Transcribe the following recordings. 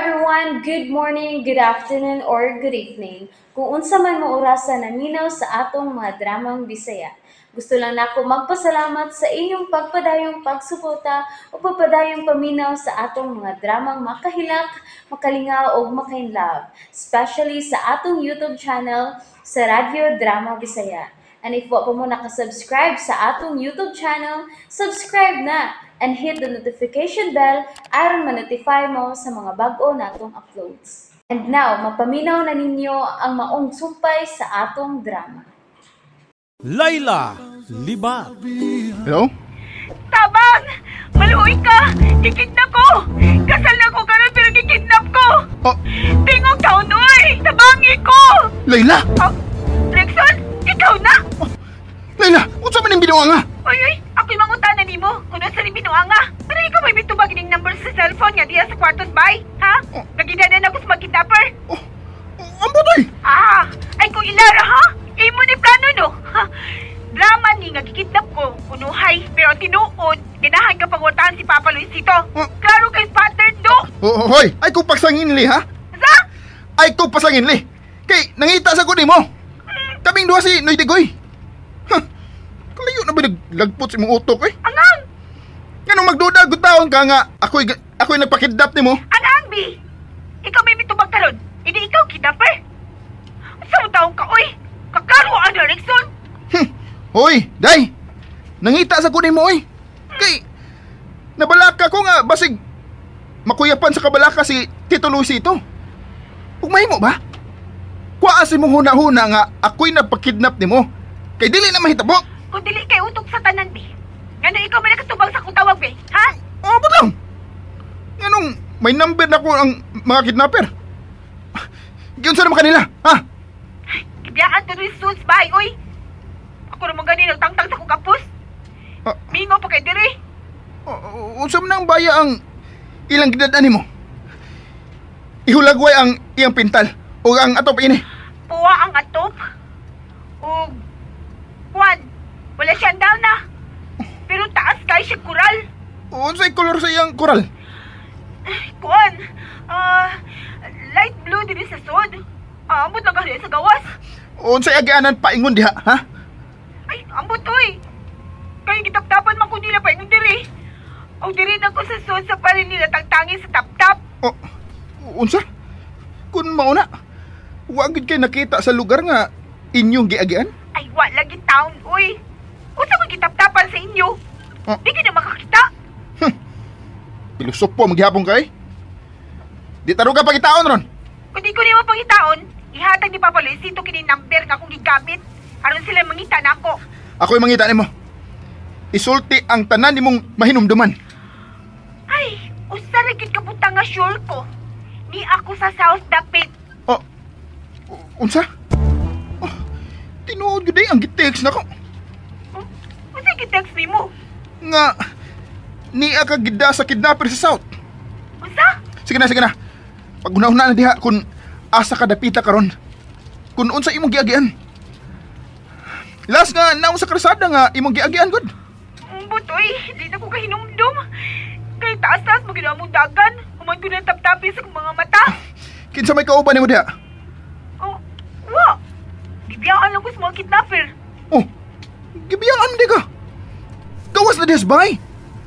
everyone! Good morning, good afternoon, or good evening. Kung unsa man mo orasa naminaw sa atong mga dramang Bisaya. Gusto lang nako magpasalamat sa inyong pagpadayong pagsuporta o pagpadayong paminaw sa atong mga dramang makahilak, makalingaw o makainlove, especially sa atong YouTube channel sa Radyo Drama Bisaya. And if wa pa mo nakasubscribe sa atong YouTube channel, subscribe na and hit the notification bell aron ma-notify mo sa mga bag-o natong uploads. And now, mapaminaw na ninyo ang maong sumpay sa atong drama. Laila Libat. Hello? Tabang! Maluoy ka! Gikidnap ko! Kasal na ko karon pero gikidnap ko! Oh. Tingog taon, oy! Tabangi ko! Layla! Oh, Lexon! Ikaw na! Oh, Layla! Unsa man ning binuanga? Oy, oy! Ako'y mangutana nimo kung unsa ning binuanga. Pero ikaw may mitubag ning number sa cellphone nga diya sa kwartos bay? Ha? Oh. Nagidanan ako sa mga kidnapper. Oh, ambot oy! Ah! Ay kung ilara ha? Imo ni plano no? Ha? Drama ni nga gikidnap ko, kunuhay, pero ang tinuod, ganahan ka pangutahan si Papa Luisito. Oh. Klaro kay pattern do. Oh, hoy, ay ko pagsangin li ha? Sa? Ay ko pasangin li. Kay nangita sa ko nimo. Kaming duha si Noy Digoy. Ha. Kalayo na ba naglagpot sa imong utok eh? Angang! Nganong magduda gud taon ka nga ako'y nagpakidnap nimo? Angang, bi! Ikaw may mitubag karon. Hindi ikaw kidnapper. Sa taong ka, oy! Kaklaro ang Erickson! Hoy, day! Nangita sa ko nimo oy. Kay nabalaka ko nga basig makuyapan sa kabalaka si Tito Luisito. Ug mahimo ba? Kuaa si mong huna-huna nga ako'y nagpakidnap nimo. Kay dili na mahitabo. Kung dili kay utok sa tanan, bi. Ngano ikaw may nakatubag sa akong tawag, bi? Ha? Oh, lang. Nganong may number na ko ang mga kidnapper? Giunsa naman kanila, ha? Gibiyaan to ni Suns, bay, oy. Ako naman gani nagtangtang sa kong kapos. Ah. Mingo pa kay diri. Unsa man ang baya ang ilang gidad-an nimo? Ihulagway ang iyang pintal o ang atop ini. Puwa ang atop. Ug kwan, wala siyang down na. Pero taas kay siya kural. Unsay kolor sa iyang kural? Kwan, light blue dinhi sa sud. Ambot lang gani sa gawas. Unsay agianan paingon diha, ha? Ay, ambot oy. Kay gitaptapan man ko nila paingon diri. O diri na ko sa sud sa parin nila tangtangin sa taptap. Oh, unsa? Kun mauna, wa gid kay nakita sa lugar nga inyong giagian? Ay, wa lagi town, oy. Unsa man gitaptapan sa inyo? Oh. Di gid na makakita. Pilusopo maghapon kay. Di taruga pagitaon ron. Kung di ko nimo pangitaon, ihatag ni Papa Luisito kini number nga akong gigamit aron sila mangita nako. Ako'y mangita nimo. Isulti ang tanan nimong mahinumduman. Ay, usa ra gyud kabutang nga sure ko. Ni ako sa South Dapit. Oh, unsa? Oh, tinuod gyud ang gitext nako. Oh, unsa gitext nimo? Nga niya ka gida sa kidnapper sa South. Unsa? Sige na, sige na. Paghuna-huna na diha kung asa ka dapita karon. Kung unsa imong giagian. Last nga naong sa krasada nga imong giagian gud. Butoy, di na ko kahinumdum. Kay taas-taas mo ginawa mong dagan. Human ko na taptapin sa mga mata. Kinsa may kauban nimo diha? Oh, wa. Gibiyaan lang ko sa mga kidnapper. Oh, gibiyaan di ka. Gawas na diha sa bahay.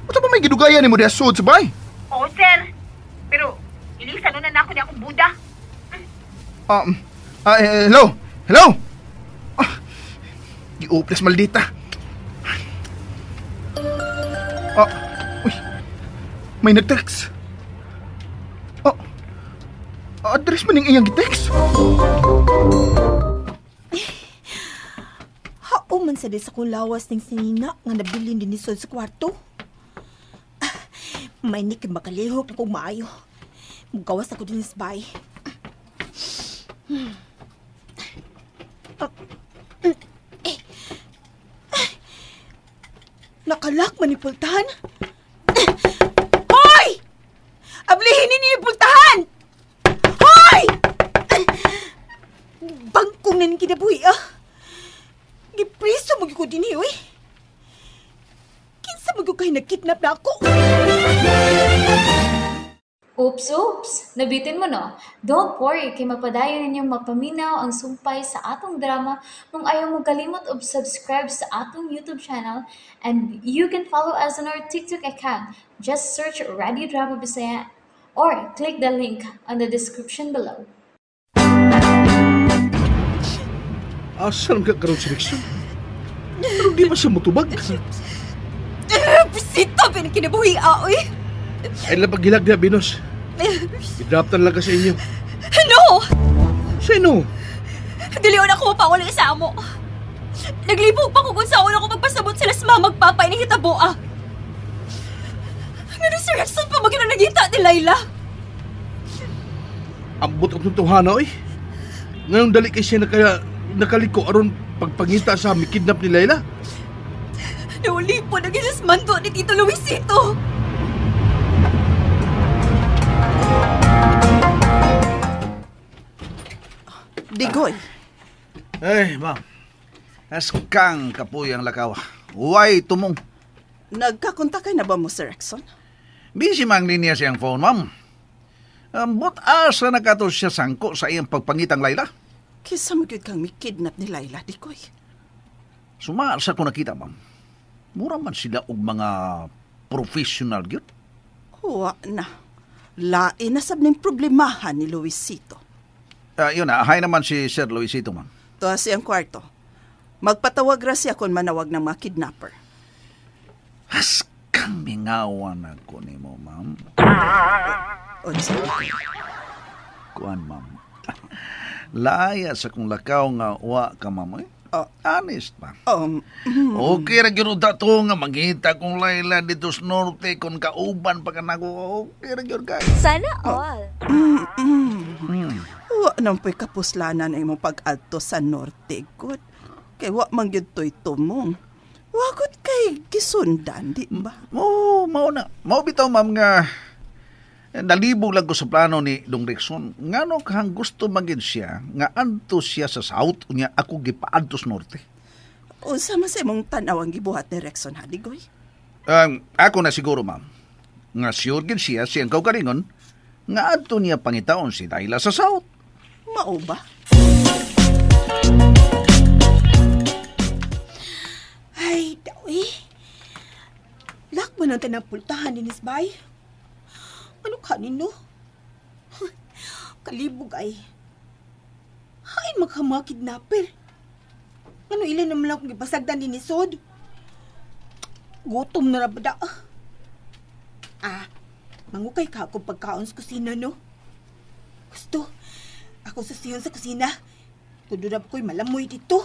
Unsa pa may gidugayan nimo diha sud sa bahay? Oh, sir. Pero ilisan na nako ni akong buda. Hello? Hello? Ah, giuples maldita. Ah, uy, may nag-text. Oh, address man yung iyang gitext. Hao man sa di sa kong lawas ng sinina nga nabilin din ni Sol sa kwarto. May nikid makalihok na kong maayo. Mugawas ako din sa bahay. Nakalak man ni pultahan. Hoy! Ablihin ninyo yung pultahan! Hoy! Bangkong na ning kinabuhi, ah. Gipriso mo ko din, uy. Kinsa mo kay nagkidnap na ako? Oops, oops! Nabitin mo, no? Don't worry, kay mapadayon ninyong mapaminaw ang sumpay sa atong drama kung ayaw mo kalimot og subscribe sa atong YouTube channel, and you can follow us on our TikTok account. Just search Radio Drama Bisaya or click the link on the description below. Asa lang ka karon si Rickson? Pero di ba siya mutubag? Bisita, pinakinabuhi, oy! Ay lang paghilag niya, Binos. I-drop lang ka sa inyo. No! Sino? Dili na ako mapawala sa amo. Naglibog pa ko kung saan ako magpasabot sila sa mama magpapa ini hitabo ah. Ngano si Rexon pa magina nagita ni Layla? Ambot ang tuntuhana, oy. Ngayong dali kay siya nakaliko aron pagpangita sa mikidnap ni Layla. Nauli po naging mando ni Tito Luisito. Digoy. Ay, ma'am. Askang kapuyang lakaw. Huway tumong. Nagkakontakay na ba mo, Sir Exxon? Busy mang linya siyang phone, ma'am. Ambot asa na kato siya sangko sa iyang pagpangitang Layla. Kisa mo gyud kang mikidnap ni Layla, Digoy. Suma sa ko nakita, ma'am. Mura man sila og mga professional gyud. Huwa na. Lain na sab ning problemahan ni Luisito. Yun na, hay naman si Sir Luisito, ma'am. Tuwa siyang kwarto. Magpatawag ra siya kung manawag ng mga kidnapper. Askang mingawan ako ni mo, ma'am. Unsa? Kuan, ma'am. Laya sa kong lakaw nga wa ka, ma'am. Eh? Oh. Honest, ma'am. Okay ra gyud ta to nga mangita kong Layla dito sa norte kung kauban pa ka nako. Okay ra gyud kay. Sana all! Wa nang po'y kapuslanan ang imong pag-adto sa norte, good. Kay wa man gyud to'y tumong. Wa gud kay gisundan, di ba? Oo, mao na. Mao bitaw, ma'am, nga nalibog lang ko sa plano ni Dong Rickson. Ngano kahang gusto magid siya nga adto siya sa south unya ako gipaadto sa norte. Unsa man sa imong tan-aw ang gibuhat ni Rexon, ha, Digoy? Ako na siguro, ma'am, nga sure gid siya siyang kaugalingon nga adto niya pangitaon si Dayla sa south. Mao ba? Ay, daw eh. Lak mo nang tanang pultahan ni Bay. Ano ka nino? Kalibog ay. Hain magkama kidnapper. Ano ilan naman lang kung ipasagdan din ni Sod? Gutom na rabada. Ah, mangukay ka akong pagkaon sa kusina, no? Gusto, ako susiyon sa kusina. Kudurab ko'y malamoy dito.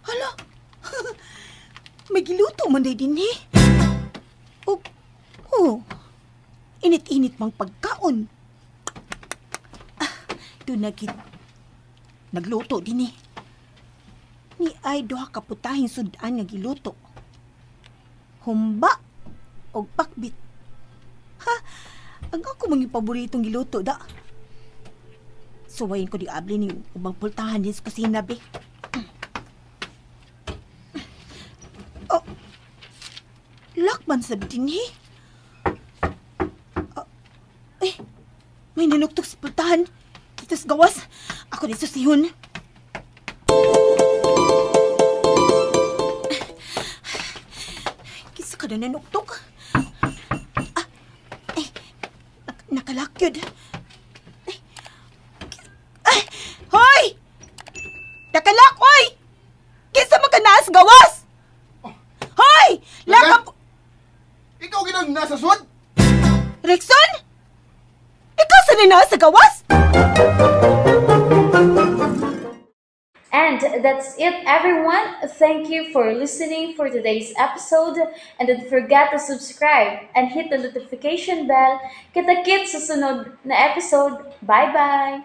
Hala! May giluto man day din eh. Oh, oh. Init-init mang pagkaon. Ah, doon nagluto din eh. Ni ay duha ka putahing sudan nga giluto. Humba og pakbit. Ha, ang ako mga paboritong giluto da. Suwayin ko di abli ni ubang pultahan din sa kusina, be. Oh, lakman sa dinhi. Eh, may nanuktok sa pultahan. Dito sa gawas. Ako di susihon. Kisa ka na nanuktok. Ah, eh, nakalakyod. Ay, ay, hoy! Nakalak, oy! Kinsa man ka naa sa gawas? Hoy! Lakap! Ikaw ginang nasa sud? Rexon? Ikaw sa naa sa gawas? And that's it, everyone. Thank you for listening for today's episode. And don't forget to subscribe and hit the notification bell. Kita-kits sa sunod na episode. Bye-bye!